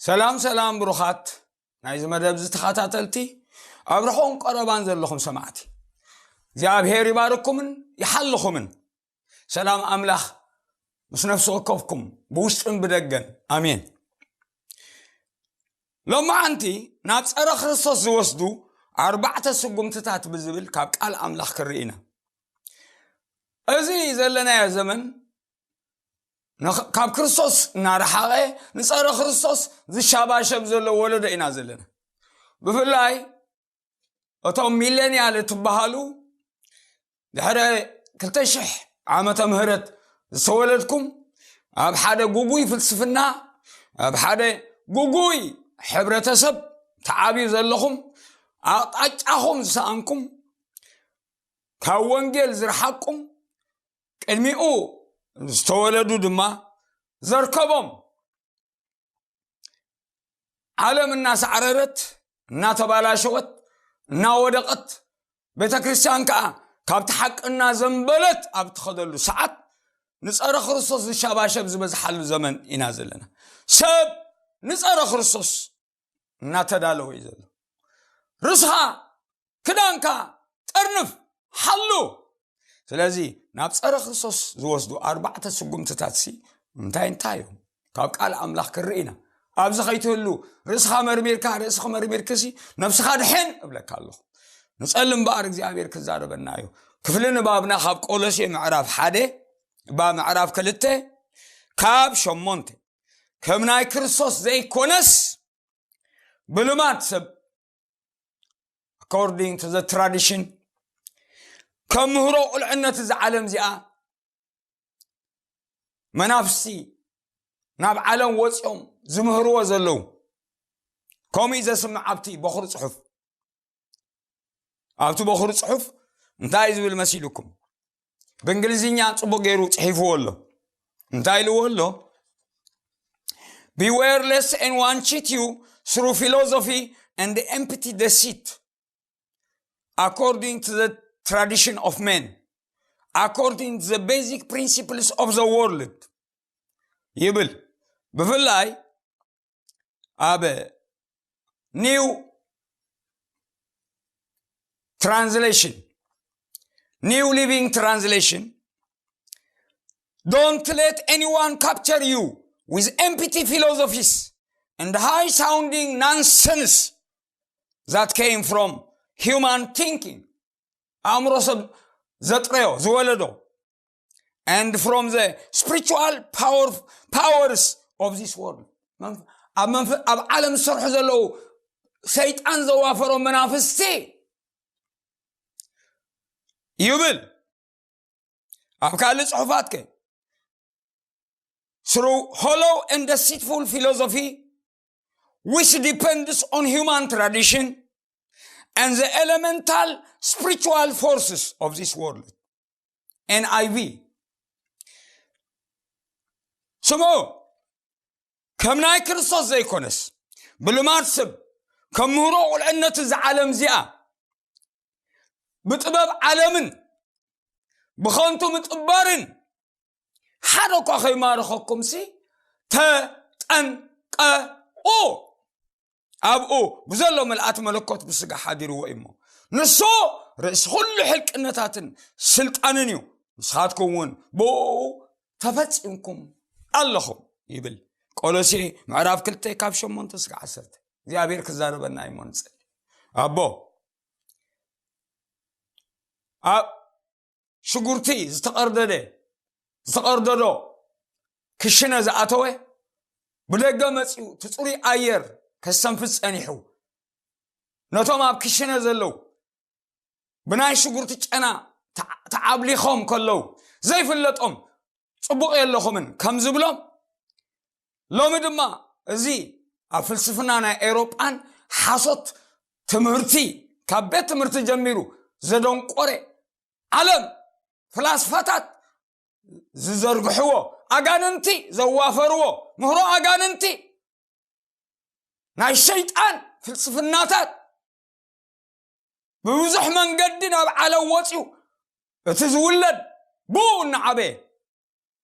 ሰላም ሰላም ብሩኻት ናይዚ መደብ ዝተኸታተልቲ ኣብ ርሑቕን ቀረባን ዘለኹም ሰማዕቲ፣ እግዚኣብሔር ይባርኩምን ይሓልኹምን። ሰላም ኣምላኽ ምስ ነፍሲ ወከፍኩም ብውሽጥን ብደገን፣ ኣሜን። ሎማዓንቲ ናብ ጸረ ክርስቶስ ዝወስዱ ኣርባዕተ ስጉምትታት ብዝብል ካብ ቃል ኣምላኽ ክርኢ ኢና። እዚ ዘለናዮ ዘመን ንኽ- ካብ ክርስቶስ እናረሓቐ ንጸረ ክርስቶስ ዝሻባሸብ ዘሎ ወለዶ ኢና ዘለና። ብፍላይ እቶም ሚሌንያል እትበሃሉ ድሕሪ ክልተ ሽሕ ዓመተ ምህረት ዝተወለድኩም፣ ኣብ ሓደ ጉጉይ ፍልስፍና፣ ኣብ ሓደ ጉጉይ ሕብረተሰብ ተዓብዩ ዘለኹም፣ ኣቕጣጫኹም ዝሰኣንኩም፣ ካብ ወንጌል ዝረሓቅኩም፣ ቅድሚኡ ዝተወለዱ ድማ ዘርከቦም ዓለም እናሳዕረረት፣ እናተባላሸወት፣ እናወደቐት፣ ቤተ ክርስቲያን ከኣ ካብቲ ሓቂ እናዘንበለት ኣብ ትኸደሉ ሰዓት፣ ንጸረ ክርስቶስ ዝሻባሸብ ዝበዝሓሉ ዘመን ኢና ዘለና። ሰብ ንጸረ ክርስቶስ እናተዳለወ እዩ ዘሎ። ርስኻ፣ ክዳንካ፣ ጠርንፍ፣ ሓሉ። ስለዚ ናብ ጸረ ክርስቶስ ዝወስዱ ኣርባዕተ ስጉምትታት ሲ እንታይ እንታይ እዮም? ካብ ቃል ኣምላኽ ክርኢ ኢና። ኣብዚ ከይትህሉ ርእስኻ መርሚርካ፣ ርእስኺ መርሚርክሲ ነብስኻ ድሕን እብለካ ኣለኹ። ንጸሊ እምበኣር እግዚኣብሔር ክዛረበና እዩ። ክፍሊ ንባብና ካብ ቆሎሴ ምዕራፍ ሓደ፣ እባ ምዕራፍ ክልተ ካብ ሸሞንተ፣ ከም ናይ ክርስቶስ ዘይኮነስ ብልማድ ሰብ፣ according to the tradition፣ ከም ምህሮ ቁልዕነት እዛ ዓለም እዚኣ መናፍስቲ ናብ ዓለም ወፂኦም ዝምህርዎ ዘለዉ። ከምኡ እዩ ዘስምዕ ኣብቲ በኹሪ ፅሑፍ። ኣብቲ በኹሪ ፅሑፍ እንታይ እዩ ዝብል መሲልኩም? ብእንግሊዝኛ ፅቡቅ ገይሩ ፅሒፍዎ ኣሎ። እንታይ ኢልዎ ኣሎ? Beware lest anyone cheat you through philosophy and empty deceit, according to the tradition of men, according to the basic principles of the world ይብል። ብፍላይ ኣብ New Translation, New Living Translation, don't let anyone capture you with empty philosophies and high sounding nonsense that came from human thinking, ኣእምሮ ሰብ ዘጥረዮ ዝወለዶ፣ and from the spiritual power, powers of this world፣ መንፈ- ኣብ መንፈ- ኣብ ዓለም ዝሰርሑ ዘለዉ ሰይጣን ዘዋፈሮም መናፍስቲ ይብል። ኣብ ካልእ ጽሑፋት ከ through hollow and deceitful philosophy which depends on human tradition and the elemental spiritual forces of this world. N I V ስምዑ። ከም ናይ ክርስቶስ ዘይኮነስ ብልማድ ሰብ፣ ከም ምህሮ ቁልዕነት እዛ ዓለም እዚኣ፣ ብጥበብ ዓለምን ብኸንቱ ምጥባርን ሓደ እኳ ከይማርኸኩምሲ ተጠንቀቑ። ኣብኡ ብዘሎ ምልኣት መለኮት ብስጋ ሓዲርዎ እዩ እሞ፣ ንሱ ርእሲ ኩሉ ሕልቅነታትን ስልጣንን እዩ። ንስኻትኩም እውን ብኡ ተፈጺምኩም ኣለኹም ይብል። ቆሎሴ ምዕራፍ ክልተ ካብ ሸሞንተ እስከ ዓሰርተ። እግዚኣብሔር ክዛረበና እዩ እሞ ንጸሊ። ኣቦ፣ ኣብ ሽጉርቲ ዝተቐርደደ፣ ዝተቐርደዶ ክሽነ ዝኣተወ፣ ብደገ መጺኡ እቲ ጽሩይ ኣየር ከስተንፍስ ጸኒሑ፣ ነቶም ኣብ ክሽነ ዘለዉ ብናይ ሽጉርቲ ጨና ተዓ- ተዓብሊኾም ከለዉ ዘይፍለጦም ጽቡቕ የለኹምን ከም ዝብሎም፣ ሎሚ ድማ እዚ ኣብ ፍልስፍና ናይ ኤውሮጳን ሓሶት ትምህርቲ ካብ ቤት ትምህርቲ ጀሚሩ ዘደንቆረ ዓለም ፍላስፋታት ዝዘርግሕዎ ኣጋንንቲ ዘዋፈርዎ ምህሮ ኣጋንንቲ ናይ ሸይጣን ፍልስፍናታት ብብዙሕ መንገዲ ናብ ዓለም ወፂኡ እቲ ዝውለድ ብኡ እናዓበየ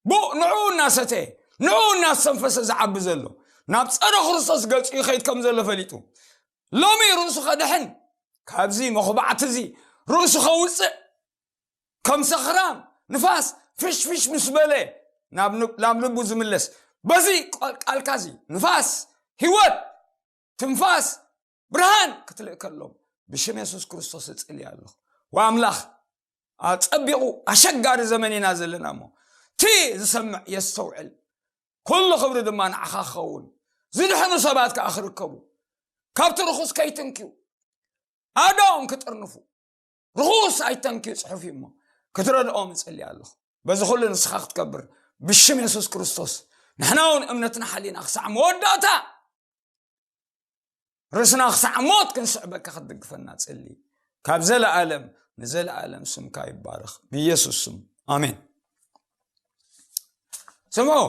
ብኡ ንዕኡ እናሰተየ ንዕኡ እናስተንፈሰ ዝዓቢ ዘሎ ናብ ጸረ ክርስቶስ ገጹ ይኸይድ ከም ዘሎ ፈሊጡ፣ ሎሚ ርእሱ ከድሕን፣ ካብዚ መኹባዕቲ እዚ ርእሱ ከውጽእ፣ ከም ሰኽራም ንፋስ ፍሽፍሽ ምስ በለ ናብ ን-፣ ናብ ልቡ ዝምለስ፣ በዚ ቃል-፣ ቃልካ እዚ ንፋስ ህይወት፣ ትንፋስ ብርሃን ክትልእከሎም ብሽም የሱስ ክርስቶስ እጽሊ ኣለኹ። ወኣምላኽ፣ ኣጸቢቑ ኣሸጋሪ ዘመን ኢና ዘለና እሞ፣ እቲ ዝሰምዕ የስተውዕል፣ ኩሉ ክብሪ ድማ ንዓኻ ክኸውን። ዝድሕኑ ሰባት ከኣ ክርከቡ፣ ካብቲ ርኹስ ከይትንክዩ፣ ኣእዳዎም ክጥርንፉ፣ ርኹስ ኣይተንክዩ ጽሑፍ እዩ እሞ፣ ክትረድኦም እጽሊ ኣለኹ። በዚ ኩሉ ንስኻ ክትከብር ብሽም የሱስ ክርስቶስ፣ ንሕና እውን እምነትና ሓሊና ክሳዕ መወዳእታ፣ ርእስና ክሳዕ ሞት ክንስዕበካ ክትድግፈና ጽሊ። ካብ ዘለኣለም ንዘለኣለም ስምካ ይባረኽ። ብኢየሱስ ስም፣ ኣሜን። ስምዑ፣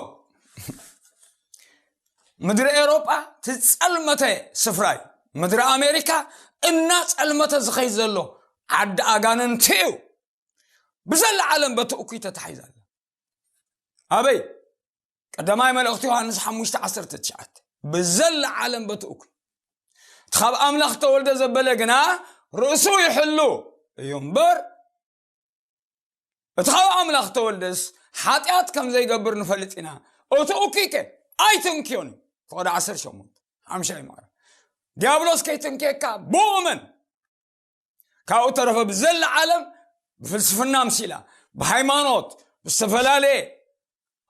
ምድሪ ኤውሮጳ ትጸልመተ ስፍራ እዩ። ምድሪ ኣሜሪካ እናጸልመተ ዝኸይድ ዘሎ ዓዲ ኣጋንንቲ እዩ። ብዘላ ዓለም በቲ እኩይ ተታሒዛ ኣላ። ኣበይ? ቀዳማይ መልእኽቲ ዮሃንስ ሓሙሽተ ዓሰርተ ትሽዓተ። ብዘላ ዓለም በቲ እኩይ። እቲ ካብ ኣምላኽ ተወልደ ዘበለ ግና ርእሱ ይሕሉ እዩ እምበር፣ እቲ ካብ ኣምላኽ ተወልደስ ሓጢኣት ከም ዘይገብር ንፈልጥ ኢና። እቲ እኩይ ከ ኣይትንክዮን እዩ። ፍቕዲ ዓሰርተ ሸሞንተ ሓምሻይ ማራ። ዲያብሎስ ከይትንክየካ ብኡ እመን። ካብኡ ተረፈ ብዘላ ዓለም ብፍልስፍና ምሲላ፣ ብሃይማኖት፣ ብዝተፈላለየ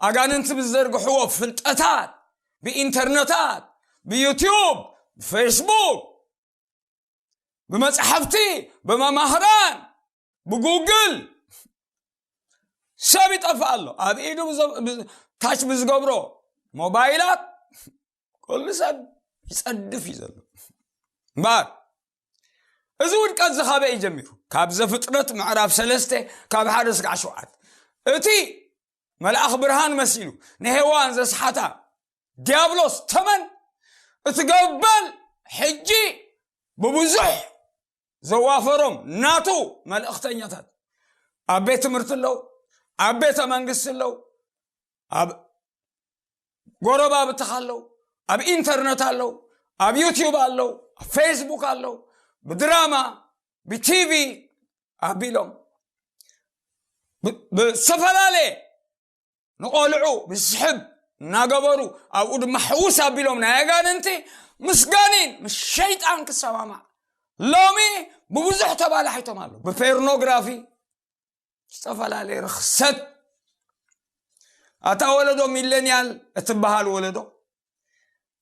ኣጋንንቲ ብዝዘርግሕዎ ፍልጠታት፣ ብኢንተርነታት፣ ብዩትዩብ፣ ብፌስቡክ፣ ብመጻሕፍቲ፣ ብመማህራን፣ ብጉግል ሰብ ይጠፍእ ኣሎ። ኣብ ኢዱ ብዘ-፣ ብ-፣ ታች ብዝገብሮ ሞባይላት ኩሉ ሰብ ይጸድፍ እዩ ዘሎ። እምበኣር፣ እዚ ውድቀት እዚ ካበይ እዩ ጀሚሩ? ካብ ዘፍጥረት ምዕራፍ ሰለስተ ካብ ሓደ ስጋዕ ሸውዓተ። እቲ መልኣኽ ብርሃን መሲሉ ንሄዋን ዘስሓታ ዲያብሎስ ተመን፣ እቲ ገበል ሕጂ ብብዙሕ ዘዋፈሮም ናቱ መልእኽተኛታት ኣብ ቤት ትምህርቲ ኣለዉ፣ ኣብ ቤተ መንግስቲ ኣለዉ፣ ኣብ ጎረባብትኻ ኣለዉ፣ ኣብ ኢንተርነት ኣለዉ፣ ኣብ ዩትዩብ ኣለዉ፣ ኣብ ፌስቡክ ኣለዉ፣ ብድራማ፣ ብቲቪ ኣቢሎም ብ-፣ ብዝተፈላለየ ንቖልዑ ብዝስሕብ እናገበሩ፣ ኣብኡ ድማ ሕውስ ኣቢሎም ናይ ኣጋንንቲ ምስ ጋኒን ምስ ሸይጣን ክሰማማዕ ሎሚ ብብዙሕ ተባላሒቶም ኣለዉ። ብፖርኖግራፊ፣ ዝተፈላለየ ርኽሰት። ኣታ ወለዶ ሚለንያል እትበሃል ወለዶ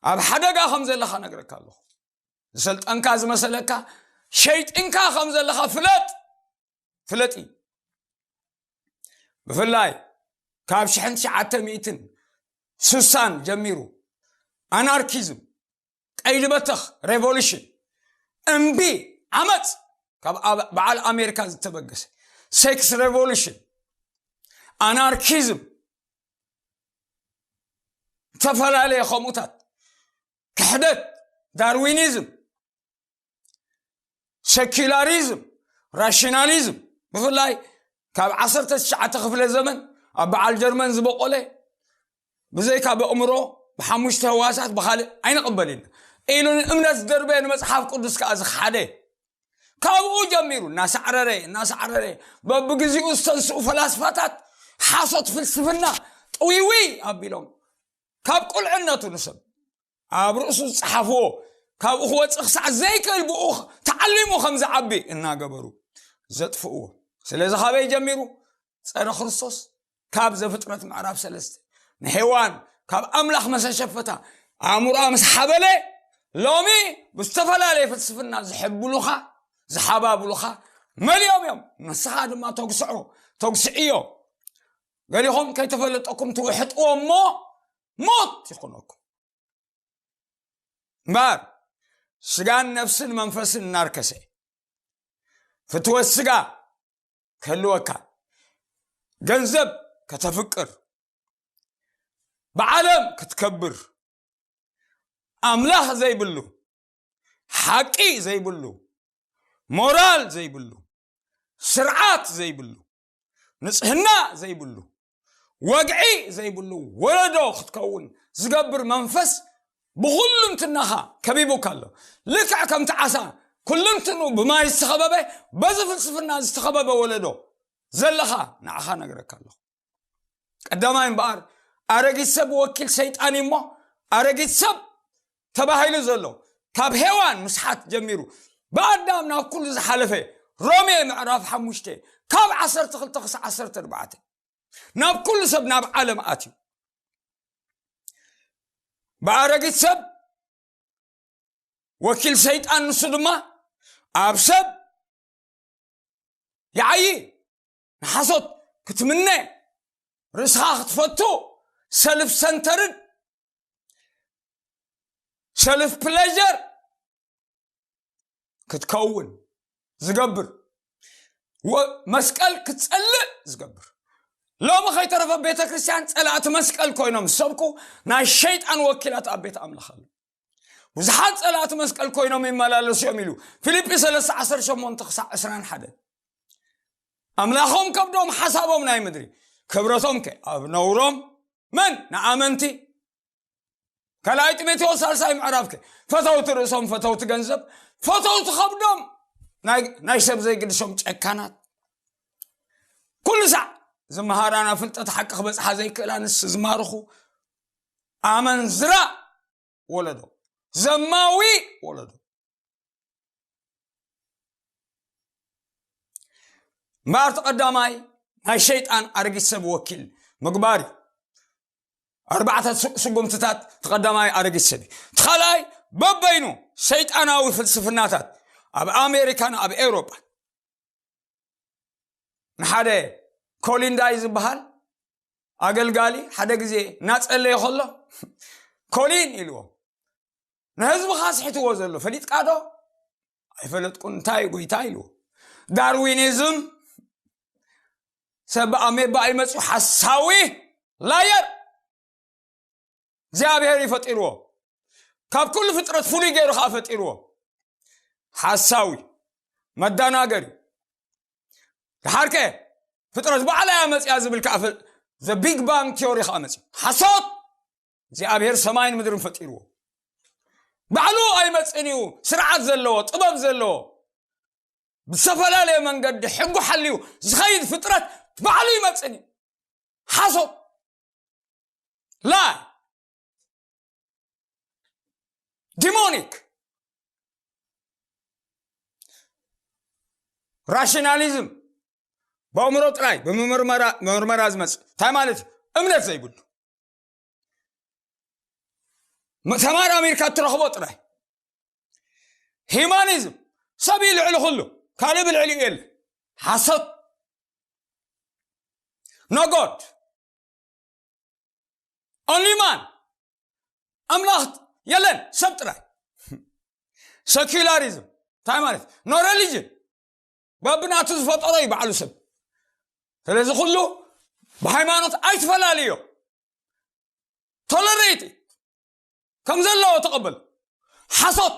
ኣብ ሓደጋ ከም ዘለኻ ነግረካ ኣለኹ። ዝሰልጠንካ ዝመሰለካ ሸይጢንካ ከም ዘለኻ ፍለጥ፣ ፍለጢ። ብፍላይ ካብ ሽሕን ትሽዓተ ሚእትን ስሳን ጀሚሩ ኣናርኪዝም፣ ቀይዲ በተኽ፣ ሬቮሉሽን፣ እምቢ፣ ዓመፅ፣ ካብ ኣብ-፣ በዓል ኣሜሪካ ዝተበገሰ ሴክስ ሬቮሉሽን፣ ኣናርኪዝም፣ ዝተፈላለየ ከምኡታት፣ ክሕደት፣ ዳርዊኒዝም፣ ሴኩላሪዝም፣ ራሽናሊዝም፣ ብፍላይ ካብ ዓሰርተ ትሽዓተ ክፍለ ዘመን ኣብ በዓል ጀርመን ዝበቆለ፣ ብዘይካ ብእምሮ፣ ብሓሙሽተ ህዋሳት፣ ብኻልእ ኣይንቕበል ኢልና ኢሉ ንእምነት ዝደርበየ፣ ንመጽሓፍ ቅዱስ ከኣ ዝኸሓደ፣ ካብኡ ጀሚሩ እናሳዕረረ፣ እናሳዕረረ፣ በብግዜኡ ዝተንስኡ ፈላስፋታት ሓሶት ፍልስፍና ጥውይውይ ኣቢሎም፣ ካብ ቁልዕነቱ ንሰብ ኣብ ርእሱ ዝጸሓፍዎ፣ ካብኡ ክወጽእ ክሳዕ ዘይክእል ብኡ ተዓሊሙ ከም ዝዓቢ እናገበሩ ዘጥፍእዎ። ስለዚ ካበይ ጀሚሩ? ጸረ ክርስቶስ፣ ካብ ዘፍጥረት ምዕራፍ ሰለስተ ንሄዋን ካብ ኣምላኽ መሰሸፈታ ኣእምሮኣ ምስ ሓበለ፣ ሎሚ ብዝተፈላለየ ፍልስፍና ዝሕብሉኻ፣ ዝሓባብሉኻ መሊኦም እዮም። ንስኻ ድማ ተግስዖ፣ ተግስዕዮ። ገሊኹም ከይተፈለጠኩም ትውሕጥዎ እሞ ሞት ይኹነኩም። እምበኣር፣ ስጋን ነፍስን መንፈስን እናርከሰ፣ ፍትወት ስጋ ክህልወካ፣ ገንዘብ ከተፍቅር፣ ብዓለም ክትከብር፣ ኣምላኽ ዘይብሉ፣ ሓቂ ዘይብሉ፣ ሞራል ዘይብሉ፣ ስርዓት ዘይብሉ፣ ንጽህና ዘይብሉ፣ ወግዒ ዘይብሉ ወለዶ ክትከውን ዝገብር መንፈስ ብኹልንትናኻ ከቢቡካ ኣሎ። ልክዕ ከምቲ ዓሳ ኩልንትኑ ብማይ ዝተኸበበ፣ በዚ ፍልስፍና ዝተኸበበ ወለዶ ዘለኻ ንዓኻ ነግረካ ኣለኹ። ቀዳማይ እምበኣር ኣረጊት ሰብ ወኪል ሰይጣን እዩ እሞ፣ ኣረጊት ሰብ ተባሂሉ ዘሎ ካብ ሄዋን ምስሓት ጀሚሩ ብኣዳም ናብ ኩሉ ዝሓለፈ፣ ሮሜ ምዕራፍ ሓሙሽተ ካብ ዓሰርተ ክልተ ክሳዕ ዓሰርተ ኣርባዕተ፣ ናብ ኩሉ ሰብ ናብ ዓለም ኣትዩ። ብኣረጊት ሰብ ወኪል ሰይጣን ንሱ ድማ ኣብ ሰብ ይዓዪ፣ ንሓሶት ክትምነ፣ ርእስኻ ክትፈቱ፣ ሰልፍ ሰንተርድ፣ ሰልፍ ፕሌጀር ክትከውን ዝገብር፣ ወ- መስቀል ክትጸልእ ዝገብር። ሎሚ ከይተረፈ ቤተ ክርስቲያን ጸላእቲ መስቀል ኮይኖም ዝሰብኩ ናይ ሸይጣን ወኪላት ኣብ ቤት ኣምላኽ ኣለዉ። ብዙሓት ጸላእቲ መስቀል ኮይኖም ይመላለሱ እዮም ኢሉ ፊልጲ ሰለስተ ዓሰርተ ሸሞንተ ክሳዕ ዕስራን ሓደ። ኣምላኾም ከብዶም ሓሳቦም ናይ ምድሪ፣ ክብረቶም ከ ኣብ ነውሮም። መን ንኣመንቲ ካልኣይ ጢሞቴዎስ ሳልሳይ ምዕራፍ ከ ፈተውቲ ርእሶም፣ ፈተውቲ ገንዘብ፣ ፈተውቲ ከብዶም፣ ናይ ናይ ሰብ ዘይግድሶም ጨካናት፣ ኩሉ ሳዕ ዝመሃራና ፍልጠት ሓቂ ክበጽሓ ዘይክእላ ንስ ዝማርኹ ኣመንዝራ ወለዶ፣ ዘማዊ ወለዶ። እምበኣር እቲ ቀዳማይ ናይ ሸይጣን ኣረጊት ሰብ ወኪል ምግባር እዩ። ኣርባዕተ ስ- ስጉምትታት እቲ ቀዳማይ ኣረጊት ሰብ እዩ። እቲ ካልኣይ በበይኑ ሰይጣናዊ ፍልስፍናታት ኣብ ኣሜሪካን ኣብ ኤውሮጳን። ንሓደ ኮሊንዳይ ዝበሃል ኣገልጋሊ ሓደ ግዜ እናጸለየ ከሎ ኮሊን ኢልዎ፣ ንህዝብኻ ስሕትዎ ዘሎ ፈሊጥካ ዶ? ኣይፈለጥኩን። እንታይ ጎይታ ኢልዎ? ዳርዊኒዝም ሰብ ኣሜባ ይመጽኡ ሓሳዊ ላየር እግዚኣብሔር እዩ ፈጢርዎ። ካብ ኩሉ ፍጥረት ፍሉይ ገይሩ ከዓ ፈጢርዎ። ሓሳዊ መዳናገሪ። ድሓርከ ፍጥረት ባዕላ እያ መፅያ ዝብል ከዓ ዘ ቢግ ባንግ ቲዮሪ ከዓ መፅዩ ሓሶት። እግዚኣብሔር ሰማይን ምድርን ፈጢርዎ ባዕሉ ኣይመፅን እዩ። ስርዓት ዘለዎ ጥበብ ዘለዎ ብዝተፈላለየ መንገዲ ሕጉ ሓልዩ ዝኸይድ ፍጥረት ባዕሉ ይመፅን እዩ። ሓሶት ላ ዲሞኒክ ራሽናሊዝም ብኣእምሮ ጥራይ ብምርመራ ዝመፅእ እንታይ ማለት እዩ? እምነት ዘይብሉ ተማር ኣሜሪካ እትረኽቦ ጥራይ ሂማኒዝም ሰብ እዩ ልዕሊ ኩሉ ካልእ ብልዕሊኡ የለ ሓሶት ኖጎድ ኦንሊማን ኣምላኽ የለን ሰብ ጥራይ ሰኪላሪዝም እንታይ ማለት ኖ ሬሊጅን በብናቱ ዝፈጠሮ እዩ ባዕሉ ሰብ ስለዚ ኩሉ ብሃይማኖት ኣይትፈላልዮ ቶለሬት ከም ዘለዎ ተቐበል ሓሶት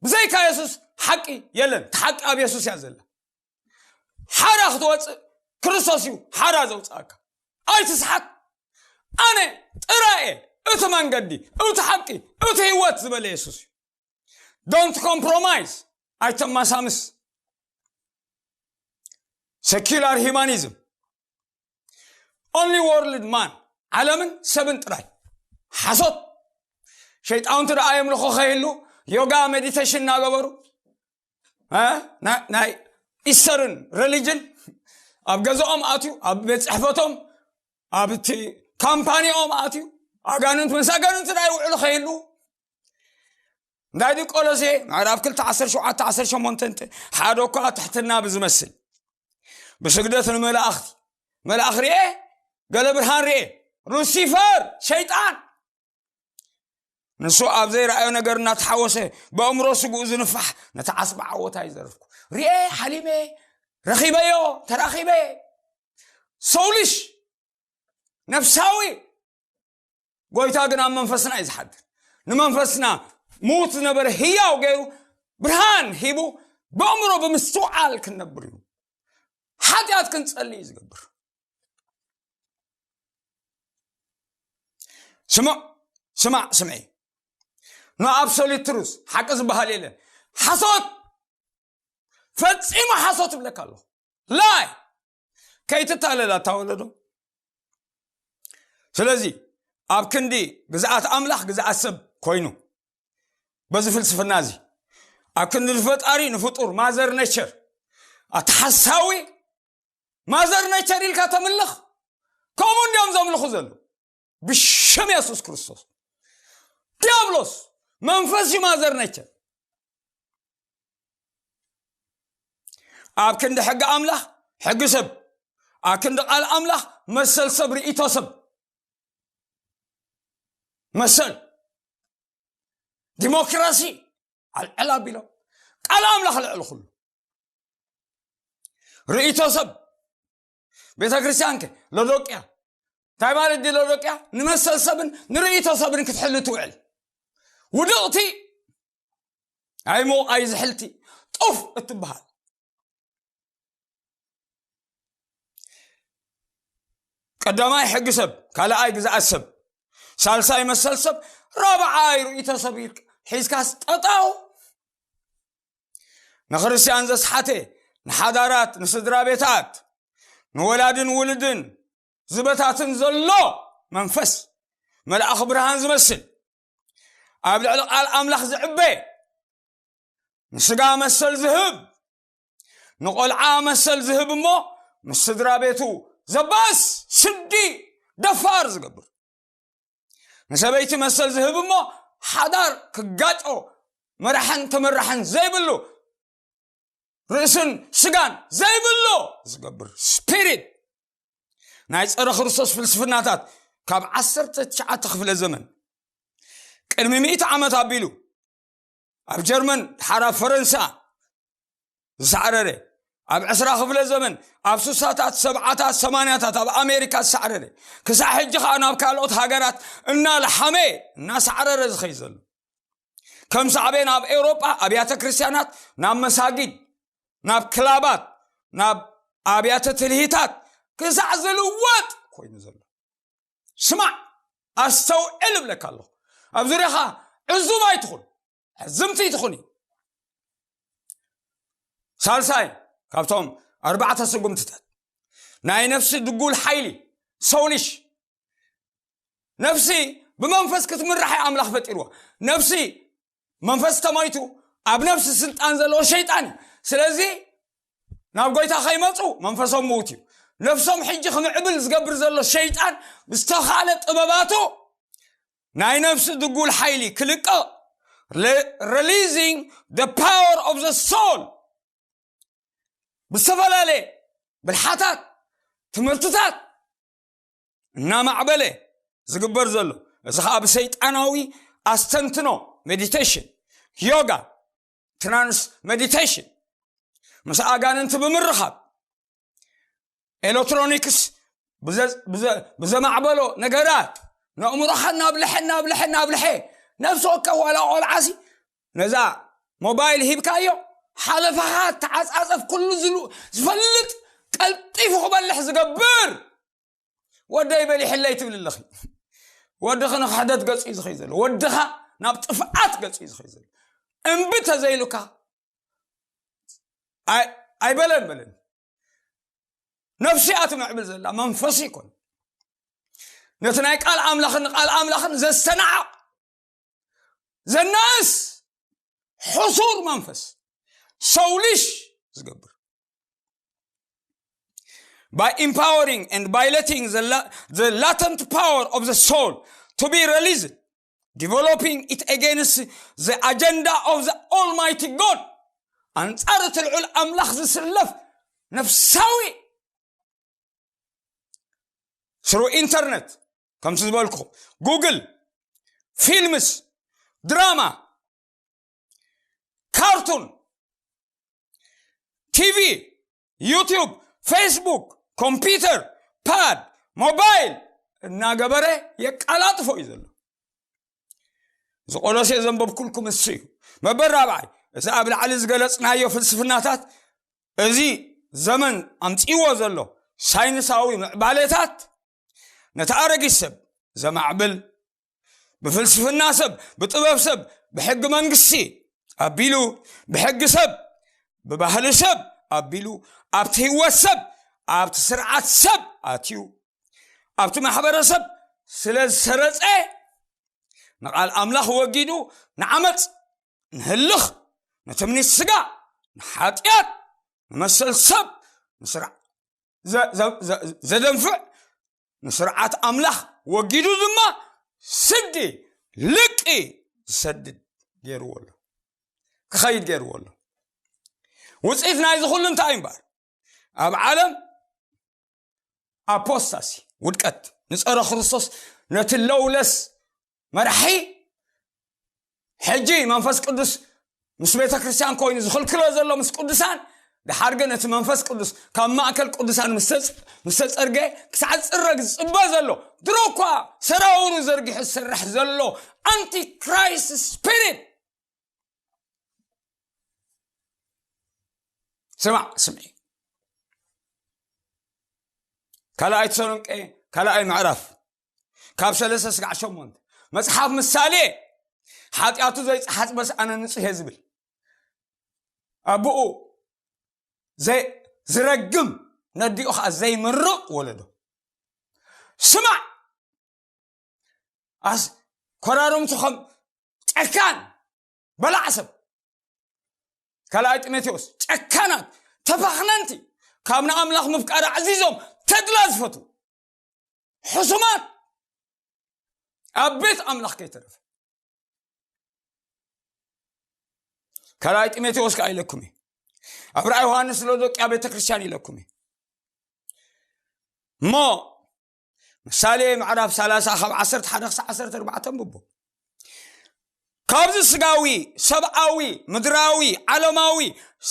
ብዘይካ የሱስ ሓቂ የለን እቲ ሓቂ ኣብ የሱስ እያ ዘላ ሓራ ክትወፅእ ክርስቶስ እዩ ሓራ ዘውፅኣካ ኣይትስሓት ኣነ ጥራየ እቲ መንገዲ እቲ ሓቂ እቲ ህይወት ዝበለ የሱስ እዩ don't compromise ኣይተማሳምስ secular humanism only world man ዓለምን ሰብን ጥራይ ሓሶት ሸይጣውንቲ ደኣ የምልኾ ከይህሉ ዮጋ ሜዲቴሽን እናገበሩ ናይ ኢስተርን ሪሊጅን ኣብ ገዛኦም ኣትዩ ኣብ ቤት ፅሕፈቶም ኣብቲ ካምፓኒኦም ኣትዩ ኣጋንንት ምስ ኣጋንንት ናይ ውዕሉ ከይህሉ እንታይ ድዩ ቆሎሴ ምዕራፍ ክልተ ዓሰርተ ሸውዓተ ዓሰርተ ሸሞንተ ሓደ እኳ ትሕትና ብዝመስል ብስግደት ንመላእኽቲ መልኣኽ ርኤ ገለ ብርሃን ርኤ ሉሲፈር ሸይጣን ንሱ ኣብ ዘይረኣዮ ነገር እናተሓወሰ ብኣእምሮ ስጉኡ ዝንፋሕ ነቲ ዓስቢ ዓወታ ይዘርፍኩ ርኤ ሓሊመ ረኺበዮ ተራኺበ ሰውልሽ ነፍሳዊ ጎይታ ግን ኣብ መንፈስና እዩ ዝሓድር ንመንፈስና ምዉት ዝነበረ ህያው ገይሩ ብርሃን ሂቡ ብኣእምሮ ብምስትውዓል ክንነብር እዩ ሓጢኣት ክንጸሊ እዩ ዝገብር ስማዕ ስማዕ ስምዒ No absolute truth፣ ሓቂ ዝበሃል የለን። ሓሶት፣ ፈጺሙ ሓሶት እብለካ ኣለኹ። Lie። ከይትታለል ኣታ ወለዶ። ስለዚ ኣብ ክንዲ ግዝኣት ኣምላኽ ግዝኣት ሰብ ኮይኑ፣ በዚ ፍልስፍና እዚ ኣብ ክንዲ ንፈጣሪ ንፍጡር ማዘር ኔቸር ኣታ ሓሳዊ፣ ማዘር ኔቸር ኢልካ ተምልኽ። ከምኡ እንዲዮም ዘምልኹ ዘለዉ። ብሽም የሱስ ክርስቶስ፣ ዲያብሎስ መንፈስ እዩ ማዘር ኔቸር። ኣብ ክንዲ ሕጊ ኣምላኽ ሕጊ ሰብ፣ ኣብ ክንዲ ቃል ኣምላኽ መሰል ሰብ፣ ርእይቶ ሰብ፣ መሰል ዲሞክራሲ ኣልዕል ኣቢሎም፣ ቃል ኣምላኽ ልዕሊ ኩሉ። ርእይቶ ሰብ፣ ቤተ ክርስቲያን ከ ሎዶቅያ፣ እንታይ ማለት ድዩ ሎዶቅያ? ንመሰል ሰብን ንርእይቶ ሰብን ክትሕሉ ትውዕል። ውድቕቲ፣ ኣይ ሞቕ ኣይ ዝሕልቲ፣ ጡፍ እትበሃል። ቀዳማይ ሕጊ ሰብ፣ ካልኣይ ግዝኣት ሰብ፣ ሳልሳይ መሰል ሰብ፣ ራብዓይ ርእይቶ ሰብ ኢልካ ሒዝካስ ጠጣው። ንክርስትያን ዘስሓተ፣ ንሓዳራት፣ ንስድራ ቤታት፣ ንወላድን ውልድን ዝበታትን ዘሎ መንፈስ፣ መልኣኽ ብርሃን ዝመስል፣ ኣብ ልዕሊ ቃል ኣምላኽ ዝዕበ፣ ንስጋ መሰል ዝህብ፣ ንቆልዓ መሰል ዝህብ እሞ ምስ ስድራ ቤቱ ዘባእስ፣ ስዲ፣ ደፋር ዝገብር፣ ንሰበይቲ መሰል ዝህብ እሞ ሓዳር ክጋጮ፣ መራሕን ተመራሕን ዘይብሉ፣ ርእስን ስጋን ዘይብሉ ዝገብር ስፒሪት፣ ናይ ጸረ ክርስቶስ ፍልስፍናታት ካብ ዓሰርተ ትሽዓተ ክፍለ ዘመን፣ ቅድሚ ሚእቲ ዓመት ኣቢሉ ኣብ ጀርመን፣ ድሓር ኣብ ፈረንሳ ዝሳዕረረ፣ ኣብ ዕስራ ክፍለ ዘመን፣ ኣብ ሱሳታት፣ ሰብዓታት፣ ሰማንያታት ኣብ ኣሜሪካ ዝሳዕረረ፣ ክሳዕ ሕጂ ኸኣ ናብ ካልኦት ሃገራት እናለሓመ እናሳዕረረ ዝኸይ ዘሎ፣ ከም ሳዕቤን ኣብ ኤውሮጳ ኣብያተ ክርስቲያናት ናብ መሳጊድ፣ ናብ ክላባት፣ ናብ ኣብያተ ትልሂታት ክሳዕ ዝልወጥ ኮይኑ ዘሎ። ስማዕ፣ ኣስተውዕል እብለካ ኣለኹ። ኣብ ዙርያኻ ዕዙብ ኣይትኹን፣ ሕዝምቲ ኣይትኹን እዩ። ሳልሳይ ካብቶም ኣርባዕተ ስጉምትታት፣ ናይ ነፍሲ ድጉል ሓይሊ፣ ሰውሊሽ። ነፍሲ ብመንፈስ ክትምራሕ እዩ ኣምላኽ ፈጢርዋ። ነፍሲ፣ መንፈስ ተሞይቱ ኣብ ነፍሲ ስልጣን ዘለዎ ሸይጣን እዩ። ስለዚ ናብ ጎይታ ከይመፁ መንፈሶም ምዉት እዩ። ነፍሶም ሕጂ ክምዕብል ዝገብር ዘሎ ሸይጣን ብዝተኻለ ጥበባቱ ናይ ነፍሲ ድጉል ሓይሊ ክልቀቕ፣ releasing the power of the soul፣ ብዝተፈላለየ ብልሓታት፣ ትምህርትታት እናማዕበለ ዝግበር ዘሎ፣ እዚ ኸዓ ብሰይጣናዊ ኣስተንትኖ፣ ሜዲቴሽን፣ ዮጋ፣ ትራንስ ሜዲቴሽን፣ ምስ ኣጋንንቲ ብምርኻብ፣ ኤሌክትሮኒክስ ብዘ-፣ ብዘ-፣ ብዘማዕበሎ ነገራት፣ ነእምሮኻ እናብልሐ፣ እናብልሐ፣ እናብልሐ፣ ነፍሲ ወከፍ ዋላ ቆልዓሲ ነዛ ሞባይል ሂብካዮ፣ ሓለፋኻ ተዓጻጸፍ፣ ኩሉ ዝሉ-፣ ዝፈልጥ፣ ቀልጢፉ ክበልሕ ዝገብር፣ ወደይ በሊሕለይ ትብል ኣለኺ። ወድኺ ንክሕደት ገጹ እዩ ዝኸይ ዘሎ። ወድኻ ናብ ጥፍኣት ገጹ እዩ ዝኸይ ዘሎ። እምቢ ተዘይሉካ ኣይ-፣ ኣይበለን በለን። ነፍሲ እያ ትምዕብል ዘላ፣ መንፈስ ይኮን። ነቲ ናይ ቃል ኣምላኽን ቃል ኣምላኽን ዘስተናዕቕ፣ ዘናእስ፣ ሕሱር መንፈስ፣ ሰውሊሽ ዝገብር። By empowering and by letting the la-, the latent power of the soul to be released, developing it against the agenda of the Almighty God. ኣንጻር እቲ ልዑል ኣምላኽ ዝስለፍ ነፍሳዊ፣ ስሩ ኢንተርነት፣ ከምቲ ዝበልኩ፣ ጉግል፣ ፊልምስ፣ ድራማ፣ ካርቱን፣ ቲቪ፣ ዩቲዩብ፣ ፌስቡክ፣ ኮምፒውተር፣ ፓድ፣ ሞባይል እናገበረ የቃላጥፎ እዩ ዘሎ። እዚ ቆሎሴ ዘንበብኩልኩም እሱ እዩ። መበል ራብዓይ፣ እዚ ኣብ ላዕሊ ዝገለጽናዮ ፍልስፍናታት፣ እዚ ዘመን ኣምጺዎ ዘሎ ሳይንሳዊ ምዕባሌታት፣ ነቲ ኣረጊት ሰብ ዘማዕብል፣ ብፍልስፍና ሰብ፣ ብጥበብ ሰብ፣ ብሕጊ መንግስቲ ኣቢሉ፣ ብሕጊ ሰብ፣ ብባህሊ ሰብ ኣቢሉ፣ ኣብቲ ህይወት ሰብ፣ ኣብቲ ስርዓት ሰብ ኣትዩ፣ ኣብቲ ማሕበረሰብ ስለ ዝሰረጸ፣ ንቓል ኣምላኽ ወጊዱ ንዓመፅ፣ ንህልኽ፣ ንትምኒት ስጋ፣ ንሓጢኣት፣ ንመሰል ሰብ፣ ንስርዓ-፣ ዘ-፣ ዘ-፣ ዘ-፣ ዘደንፍዕ፣ ንስርዓት ኣምላኽ ወጊዱ ድማ ስዲ፣ ልቂ ዝሰድድ ገይርዎ ኣሎ። ክኸይድ ገይርዎ ኣሎ። ውፅኢት ናይዚ ኩሉ እንታይ እምበኣር? ኣብ ዓለም ኣፖስታሲ፣ ውድቀት፣ ንጸረ ክርስቶስ፣ ነቲ ለውለስ መራሒ፣ ሕጂ መንፈስ ቅዱስ ምስ ቤተ ክርስቲያን ኮይኑ ዝኽልክሎ ዘሎ ምስ ቅዱሳን፣ ድሓር ግን እቲ መንፈስ ቅዱስ ካብ ማእከል ቅዱሳን ምስ ተጽ-፣ ምስ ተጸርገ ክሳዕ ዝጽረግ ዝጽበ ዘሎ፣ ድሮ እኳ ሰራውሩ ዘርጊሑ ዝሰርሕ ዘሎ ኣንቲክራይስት ስፒሪት። ስማዕ፣ ስምዒ። ካልኣይ ተሰሎንቄ፣ ካልኣይ ምዕራፍ፣ ካብ ሰለስተ ስጋዕ ሸሞንተ። መጽሓፍ ምሳሌ፣ "ሓጢኣቱ ዘይጸሓጽበስ ኣነ ንጹህ እየ" ዝብል። ኣቦኡ ዘይ-፣ ዝረግም፣ ነዲኡ ኸዓ ዘይምርቕ ወለዶ። ስማዕ፣ ኣስ-፣ ኮራርምቱ ከም ጨካን በላዕ ሰብ። ካልኣይ ጢሞቴዎስ፣ ጨካናት፣ ተፋኽነንቲ፣ ካብ ንኣምላኽ ምፍቃር ኣዕዚዞም ተድላ ዝፈትዉ፣ ሕሱማት፣ ኣብ ቤት ኣምላኽ ከይተረፈ። ካልኣይ ጢሞቴዎስ ከኣ ኢለኩም እየ። ኣብ ራእይ ዮሃንስ ሎዶቅያ ቤተ ክርስቲያን ኢለኩም እየ። እሞ ምሳሌ ምዕራፍ ሰላሳ ካብ ዓሰርተ ሓደ ክሳብ ዓሰርተ ኣርባዕተ ኣንብቦ። ካብዚ ስጋዊ፣ ሰብኣዊ፣ ምድራዊ፣ ዓለማዊ፣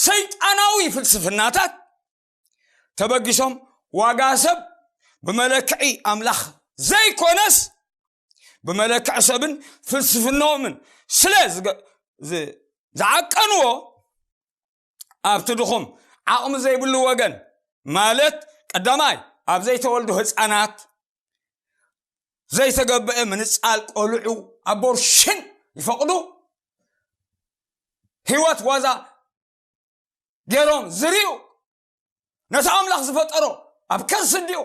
ሰይጣናዊ ፍልስፍናታት ተበጊሶም ዋጋ ሰብ ብመለክዒ ኣምላኽ ዘይኮነስ ብመለክዒ ሰብን ፍልስፍናኦምን ስለ ዝገ-፣ ዝ-፣ ዝዓቀንዎ ኣብቲ ድኹም ዓቕሚ ዘይብሉ ወገን ማለት ቀዳማይ ኣብ ዘይተወልዱ ህፃናት ዘይተገበአ ምንፃል ቆልዑ ኣቦርሽን ይፈቕዱ። ህይወት ዋዛ ገይሮም ዝርእዩ ነቲ ኣምላኽ ዝፈጠሮ ኣብ ከርሲ እንዲኡ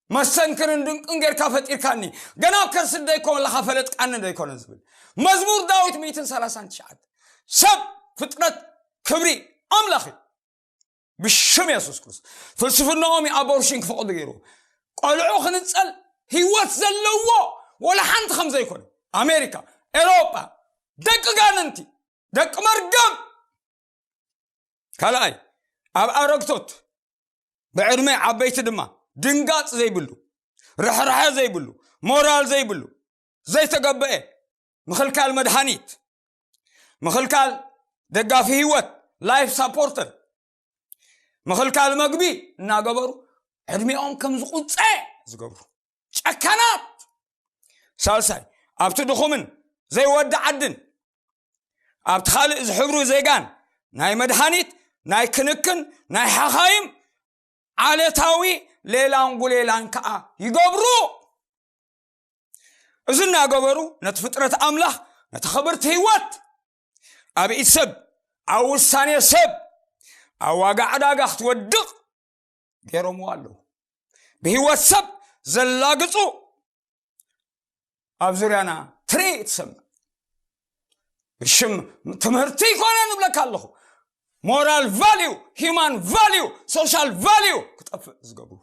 መስተንክርን ድንቅን ጌርካ ፈጢርካኒ፣ ገና ኣብ ከርሲ ደይኮን ለኻ ፈለጥካኒ ደይኮነ ዝብል መዝሙር ዳዊት ሚእትን ሰላሳን ትሽዓተ። ሰብ ፍጥረት ክብሪ ኣምላኽ እዩ። ብሽም የሱስ ክርስቶስ ፍልስፍናኦም እዩ ኣቦርሽን ክፈቕዱ ገይሩ። ቆልዑ ክንጸል ህይወት ዘለዎ ወላ ሓንቲ ከም ዘይኮነ ኣሜሪካ፣ ኤሮጳ፣ ደቂ ጋንንቲ፣ ደቂ መርገም። ካልኣይ፣ ኣብ ኣረግቶት ብዕድመ ዓበይቲ ድማ ድንጋጽ ዘይብሉ፣ ርሕራሐ ዘይብሉ፣ ሞራል ዘይብሉ፣ ዘይተገበአ ምኽልካል መድሃኒት፣ ምኽልካል ደጋፊ ህይወት፣ ላይፍ ሳፖርተር፣ ምኽልካል መግቢ እናገበሩ ዕድሜኦም ከም ዝቑጸ ዝገብሩ ጨካናት። ሳልሳይ፣ ኣብቲ ድኹምን ዘይወዲ ዓድን ኣብቲ ካልእ ዝሕብሩ ዜጋን ናይ መድሃኒት፣ ናይ ክንክን፣ ናይ ሓኻይም ዓለታዊ ሌላን ጉሌላን ከኣ ይገብሩ። እዚ እናገበሩ ነቲ ፍጥረት ኣምላኽ፣ ነቲ ክብርቲ ህይወት ኣብ ኢድ ሰብ፣ ኣብ ውሳኔ ሰብ፣ ኣብ ዋጋ ዕዳጋ ክትወድቕ ገይሮምዎ ኣለዉ። ብህይወት ሰብ ዘላግጹ ኣብ ዙርያና ትርኢ ትሰምዕ። ብሽም ትምህርቲ ይኮነ ንብለካ ኣለኹ። ሞራል ቫልዩ፣ ሂማን ቫልዩ፣ ሶሻል ቫልዩ ክጠፍእ ዝገብሩ።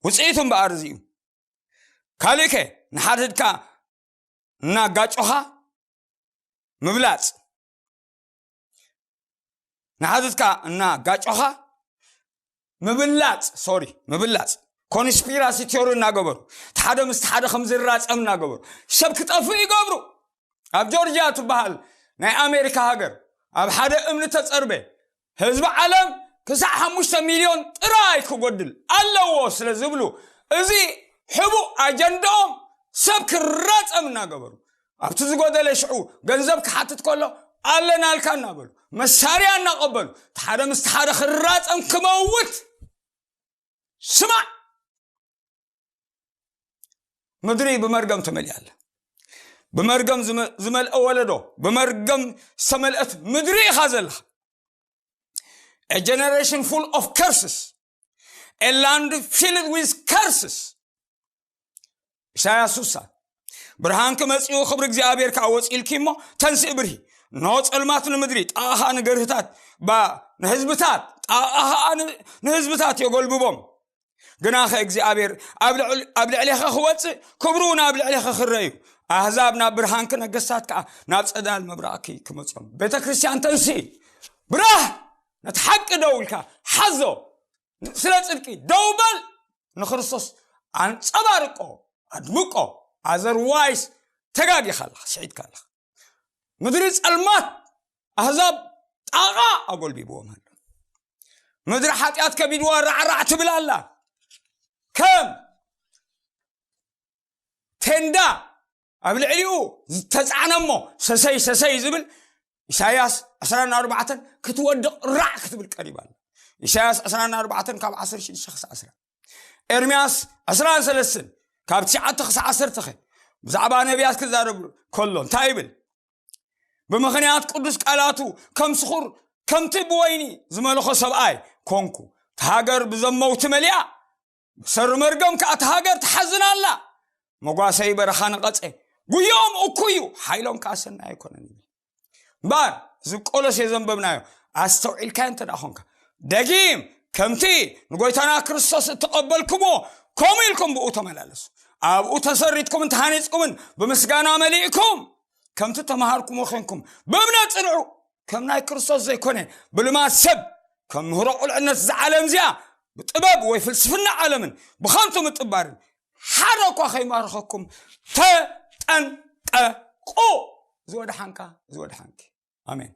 ውፅኢቱ እምበኣር እዚ እዩ። ካልእከ ንሓድሕድካ እናጋጮኻ ምብላፅ፣ ንሓድሕድካ እናጋጮኻ ምብላፅ፣ ሶሪ፣ ምብላፅ፣ ኮንስፒራሲ ቲዮሪ እናገበሩ፣ እቲ ሓደ ምስቲ ሓደ ከም ዝራፀም እናገበሩ ሰብ ክጠፍእ ይገብሩ። ኣብ ጆርጅያ ትበሃል ናይ ኣሜሪካ ሃገር ኣብ ሓደ እምኒ ተፀርበ ህዝቢ ዓለም ክሳዕ ሓሙሽተ ሚልዮን ጥራይ ክጎድል ኣለዎ ስለ ዝብሉ፣ እዚ ሕቡእ ኣጀንዳኦም ሰብ ክራፀም እናገበሩ፣ ኣብቲ ዝጎደለ ሽዑ ገንዘብ ክሓትት ከሎ ኣለናልካ እናበሉ፣ መሳርያ እናቐበሉ፣ እቲ ሓደ ምስቲ ሓደ ክራፀም ክመውት። ስማዕ፣ ምድሪ ብመርገም ተመሊኣ ኣላ። ብመርገም ዝመ- ዝመልአ ወለዶ፣ ብመርገም ዝተመልአት ምድሪ ኢኻ ዘለኻ። A generation full of curses, a land filled with curses. ኢሳያስ ስሳ። ብርሃንኪ መጺኡ፣ ክብሪ እግዚኣብሔር ከዓ ወጺእልኪ እሞ፣ ተንስኢ ብርሂ። እንሆ ጸልማት ንምድሪ፣ ጣቓኻ ንገርህታት፣ ባ ንህዝብታት፣ ጣቓኻ ን- ንህዝብታት የጎልብቦም። ግናኸ እግዚኣብሔር ኣብ ልዕል- ኣብ ልዕሌኻ ክወጽእ፣ ክብሩ እውን ኣብ ልዕሌኻ ክረእ እዩ። ኣህዛብ ናብ ብርሃንኪ፣ ነገስታት ከዓ ናብ ጸዳል ምብራቕኪ ክመጽኦም። ቤተ ክርስቲያን ተንስኢ፣ ብራህ፣ ነቲ ሓቂ ደው ኢልካ ሓዞ። ስለ ጽድቂ ደው በል። ንክርስቶስ ኣንጸባርቆ፣ ኣድምቆ። ኣዘርዋይስ ተጋጊኻ ኣለኻ፣ ስሒትካ ኣለኻ። ምድሪ ጸልማት፣ ኣህዛብ ጣቓ ኣጎልቢብዎም ኣሎ። ምድሪ ሓጢኣት ከቢድዋ ራዕራዕ ትብል ኣላ። ከም ቴንዳ ኣብ ልዕሊኡ ዝተጻዕነ እሞ ሰሰይ ሰሰይ ዝብል ኢሳያስ ዕስራን ኣርባዕተን ክትወድቕ ራዕ ክትብል ቀሪባ ኣላ። ኢሳያስ ዕስራን ኣርባዕተን ካብ ዓሰርተ ሽዱሽተ ክሳዕ ዕስራ። ኤርምያስ ዕስራን ሰለስተን ካብ ትሽዓተ ክሳዕ ዓሰርተ ኸ ብዛዕባ ነቢያት ክዛረብ ከሎ እንታይ ይብል? ብምኽንያት ቅዱስ ቃላቱ ከም ስኹር ከምቲ ብወይኒ ዝመለኾ ሰብኣይ ኮንኩ። እታ ሃገር ብዘመውቲ መሊኣ፣ ብሰሪ መርገም ከኣ እታ ሃገር ትሓዝን ኣላ። መጓሰይ በረኻ ነቐጸ፣ ጉዮኦም እኩይ እዩ፣ ሓይሎም ከኣ ሰናይ ኣይኮነን ይብል። እምበኣር እዚ ቆሎሴ ዘንበብናዮ ኣስተውዒልካዮ እንተ ደኣ ኾንካ፣ ደጊም ከምቲ ንጎይታና ክርስቶስ እተቐበልኩምዎ፣ ከምኡ ኢልኩም ብኡ ተመላለሱ። ኣብኡ ተሰሪትኩምን ተሃኒጽኩምን ብምስጋና መሊእኩም፣ ከምቲ ተማሃርኩምዎ ኾንኩም ብእምነት ጽንዑ። ከም ናይ ክርስቶስ ዘይኮነ ብልማድ ሰብ፣ ከም ምህሮ ቁልዕነት እዛ ዓለም እዚኣ ብጥበብ ወይ ፍልስፍና ዓለምን ብኸንቱ ምጥባርን ሓደ እኳ ከይማርኸኩም ተጠንቀቑ። እዚ ወድሓንካ፣ እዚ ወድሓንኪ። ኣሜን።